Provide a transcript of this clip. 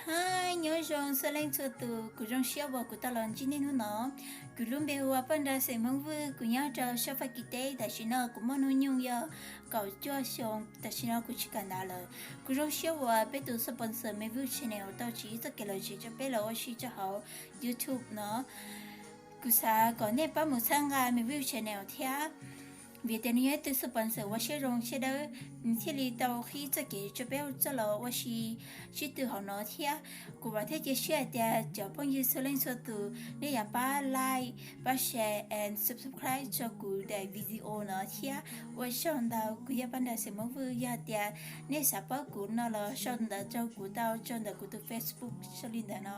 Hi, nyob zoo txhua leej txhua tus, kuv zoo siab uas kuv tau los ntsib nej hnub no. Kuv lub npe hu ua Paj Nra xeem Hmoob Vwj, kuv nyob rau sab Fab Kis teb. Tam sim no kuv muaj hnub nyoog yog kaum cuaj xyoo, tam sim no kuv tsis kawm ntawv lawm. Kuv zoo siab uas peb tus sponsor Me Vwj Channel tau tsim txoj kev lom zem rau peb los ua si rau hauv YouTube no. Kuv xav kom nej pab mus txhawb nqa Me Vwj Channel thiab, vim tias nws yog ib tug sponsor uas siab zoo siab dawb, nws thiaj li tau qhib txoj kev rau peb txoj los ua si sib tw hauv no thiab. Kuv vam thiab cia siab hais tias cov phooj ywg txhua leej txhua tus nej yuav pab like, pab share and subscribe rau kuv daim video no thiab. Ua tsaug ntau, kuv yog Paj Nra xeem Hmoob Vwj, yog tias nej xav paub kuv no los sau ntawv rau kuv tau rau ntawm kuv tus Facebook sau li ntawd no.